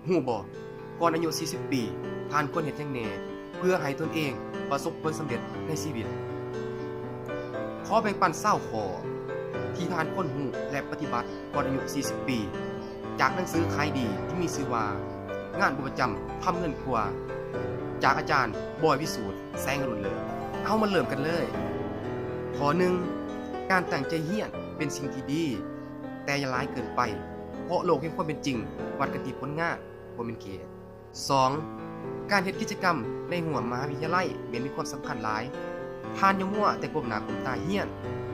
ຮູ້ບໍ່? ກ່ອນອາຍຸສີ່ສິບປີ, ທ່ານຄວນເຮັດຫຍັງແດ່ ເພື່ອໃຫ້ຕົນເອງປະສົບຜົນສຳເລັດໃນຊີວິດ? ຂໍແບ່ງປັນຊາວຂໍ້ທີ່ທ່ານຄວນຮູ້ ແລະ ປະຕິບັດກ່ອນອາຍຸສີ່ສິບປີ, ຈາກໜັງສືຂາຍດີທີ່ມີຊື່ວ່າ ງານບໍ່ປະຈຳທຳເງິນກວ່າ, ຈາກອາຈານ ບອຍ ວິສູດ ແສງອະລຸນເລີດ. ເຮົາມາເລີ່ມກັນເລີຍ. ຂໍ້ໜຶ່ງ, ການຕັ້ງໃຈຮຽນເປັນສິ່ງທີ່ດີ, ແຕ່ຢ່າຫຼາຍເກີນໄປ, ເພາະໂລກແຫ່ງຄວາມເປັນຈິງວັດກັນທີ່ຜົນງານ, ບໍ່ແມ່ນເກດ. ສອງ, ການເຮັດກິດຈະກຳໃນຮ່ວມມະຫາວິທະຍາໄລແມ່ນມີຄວາມສຳຄັນຫຼາຍ. ທ່ານຢ່າມົວແຕ່ກົ້ມໜ້າກົ້ມຕາຮຽນ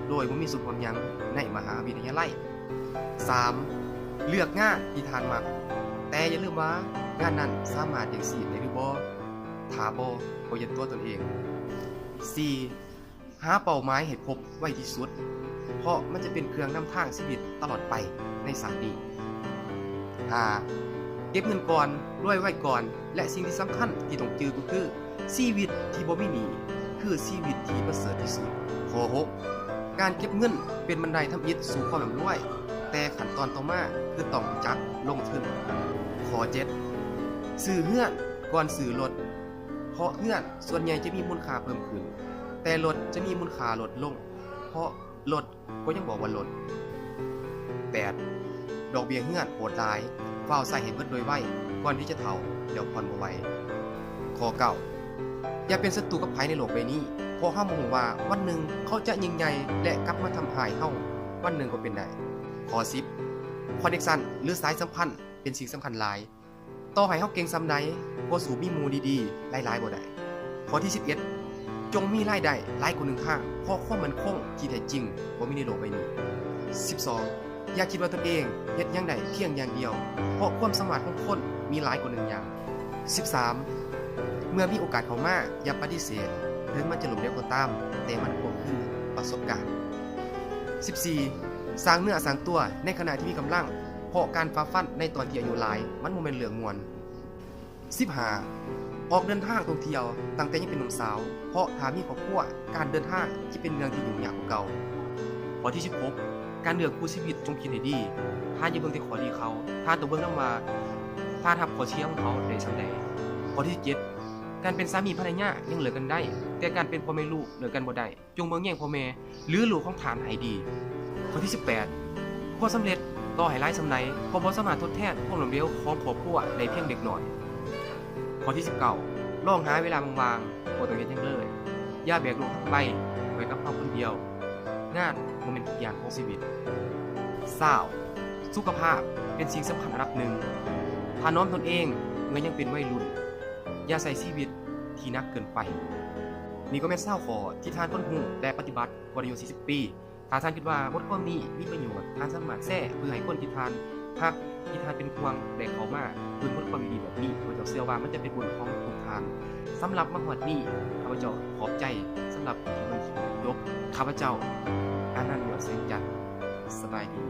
ໂດຍບໍ່ມີສ່ວນຮ່ວມຫຍັງໃນມະຫາວິທະຍາໄລ. ສາມ, ເລືອກງານທີ່ທ່ານມັກ, ແຕ່ຢ່າລືມວ່າງານນັ້ນສາມາດລ້ຽງຊີບໄດ້ຫຼືບໍ່. ຖ້າບໍ່, ກໍຢ່າຕົວະຕົນເອງ. ສີ່, ຫາເປົ້າໝາຍໃຫ້ພົບໄວທີ່ສຸດ, ເພາະມັນຈະເປັນເຄື່ອງນຳທາງຊີວິດຕະຫຼອດໄປໃນຊາດນີ້. ຫ້າ, ເກັບເງິນກ່ອນ, ລວຍໄວກ່ອນ ແລະ ສິ່ງທີ່ສຳຄັນທີ່ຕ້ອງຈື່ກໍຄື ຊີວິດທີ່ບໍ່ມີໜີ້ ຄືຊີວິດທີ່ປະເສີດທີ່ສຸດ. ຂໍ້ຫົກ, ການເກັບເງິນເປັນບັນໄດທຳອິດສູ່ຄວາມລ່ຳລວຍ, ແຕ່ຂັ້ນຕອນຕໍ່ມາຄືຕ້ອງຮູ້ຈັກລົງທຶນ. ຂໍ້ເຈັດ, ຊື້ເຮືອນກ່ອນຊື້ລົດ, ເພາະເຮືອນສ່ວນໃຫຍ່ຈະມີມູນຄ່າເພີ່ມຂຶ້ນ, ແຕ່ລົດຈະມີມູນຄ່າລົດລົງ, ເພາະລົດກໍຍັງບອກວ່າລົດ. ແປດ, ດອກເບ້ຍເຮືອນໂຫດຫຼາຍ, ຟ້າວໃຊ້ໃຫ້ເບິດໂດຍໄວ ກ່ອນທີ່ຈະເຖົ້າແລ້ວຜ່ອນບໍ່ໄຫວ. ຂໍ້ເກົ້າ, ຢ່າເປັນສັດຕູກັບໃຜໃນໂລກໃບນີ້, ເພາະເຮົາບໍ່ຮູ້ວ່າວັນໜຶ່ງເຂົາຈະຍິ່ງໃຫຍ່ ແລະ ກັບມາທຳຮ້າຍເຮົາວັນໜຶ່ງກໍເປັນໄດ້. ຂໍ້ສິບ, ຄອນເນັກຊັນ ຫຼື ສາຍສຳພັນ ເປັນສິ່ງສຳຄັນຫຼາຍ. ຕໍ່ໃຫ້ເຮົາເກັ່ງສ່ຳໃດ, ກໍສູ້ມີໝູ່ດີໆຫຼາຍໆບໍ່ໄດ້. ຂໍ້ທີສິບເອັດ, ຈົ່ງມີລາຍໄດ້ຫຼາຍກວ່າໜຶ່ງທາງ, ເພາະຄວາມໝັ້ນຄົງທີ່ແທ້ຈິງບໍ່ມີໃນໂລກໃບນີ້. ສິບສອງ, ຢ່າຄິດວ່າຕົນເອງເຮັດຫຍັງໄດ້ພຽງຢ່າງດຽວ, ເພາະຄວາມສາມາດຂອງຄົນມີຫຼາຍກວ່າໜຶ່ງຢ່າງ. ສິບສາມ, ເມື່ອມີໂອກາດເຂົ້າມາ, ຢ່າປະຕິເສດ, ເຖິງມັນຈະລົ້ມເຫຼວກໍຕາມ, ແຕ່ມັນກໍຄືປະສົບການ. ສິບສີ່, ສ້າງເນື້ອສ້າງຕົວໃນຂະນະທີ່ມີກຳລັງ, ເພາະການຝ່າຟັນໃນຕອນທີ່ອາຍຸຫຼາຍ ມັນບໍ່ແມ່ນເລື່ອງມ່ວນ. ສິບຫ້າ, ອອກເດີນທາງທ່ອງທ່ຽວຕັ້ງແຕ່ຍັງເປັນໜຸ່ມສາວ, ເພາະຖ້າມີຄອບຄົວ, ການເດີນທາງຈະເປັນເລື່ອງທີ່ຫຍຸ້ງຍາກກວ່າເກົ່າ. ຂໍ້ທີສິບຫົກ, ການເລືອກຄູ່ຊີວິດຈົ່ງຄິດໃຫ້ດີ, ທ່ານຢ່າເບິ່ງແຕ່ຂໍ້ດີເຂົາ, ທ່ານຕ້ອງເບິ່ງນຳວ່າທ່ານຮັບຂໍ້ເສຍຂອງເຂົາໄດ້ສ່ຳໃດ. ຂໍ້ທີສິບເຈັດ, ການເປັນສາມີພັນລະຍາຍັງເລີກກັນໄດ້, ແຕ່ການເປັນພໍ່ແມ່ລູກເລີກກັນບໍ່ໄດ້. ຈົ່ງເບິ່ງແຍງພໍ່ແມ່ ຫຼື ລູກຂອງທ່ານໃຫ້ດີ. ຂໍ້ທີສິບແປດ, ຄວາມສຳເລັດຕໍ່ໃຫ້ຫຼາຍສ່ຳໃດ ກໍບໍ່ສາມາດທົດແທນຄວາມລົ້ມເຫຼວຂອງຄອບຄົວໄດ້ພຽງເລັກນ້ອຍ. ຂໍ້ທີສິບເກົ້າ, ລອງຫາເວລາວ່າງໆ, ບໍ່ຕ້ອງເຮັດຫຍັງເລີຍ. ຢ່າແບກໂລກທັງໃບໄວ້ກັບເຮົາຄົນດຽວ. ງານບໍ່ແມ່ນທຸກຢ່າງຂອງຊີວິດ. ຊາວ, ສຸຂະພາບເປັນສິ່ງສຳຄັນອັນດັບໜຶ່ງ. ຖະໜອມຕົນເອງເມື່ອຍັງເປັນໄວລຸ້ນ. ຢ່າໃຊ້ຊີວິດທີ່ໜັກເກີນໄປ. ນີ້ກໍແມ່ນຊາວຂໍ້ທີ່ທ່ານຄວນຮູ້ ແລະ ປະຕິບັດກ່ອນອາຍຸສີ່ສິບປີ. ຖ້າທ່ານຄິດວ່າບົດຄວາມນີ້ມີປະໂຫຍດ, ທ່ານສາມາດແຊເພື່ອໃຫ້ຄົນທີ່ທ່ານຮັກ, ທີ່ທ່ານເປັນຫ່ວງ ໄດ້ເຂົ້າມາເບິ່ງບົດຄວາມດີໆແບບນີ້. ຂ້າພະເຈົ້າເຊື່ອວ່າມັນຈະເປັນບຸນຂອງທຸກທ່ານ. ສຳລັບມາຮອດນີ້, ຂ້າພະເຈົ້າຂອບໃຈສຳລັບທີ່ເບິ່ງຄລິບຈົນຈົບ. ຂ້າພະເຈົ້າ ອານັນ ຍອດແສງຈັນ. ສະບາຍດີ.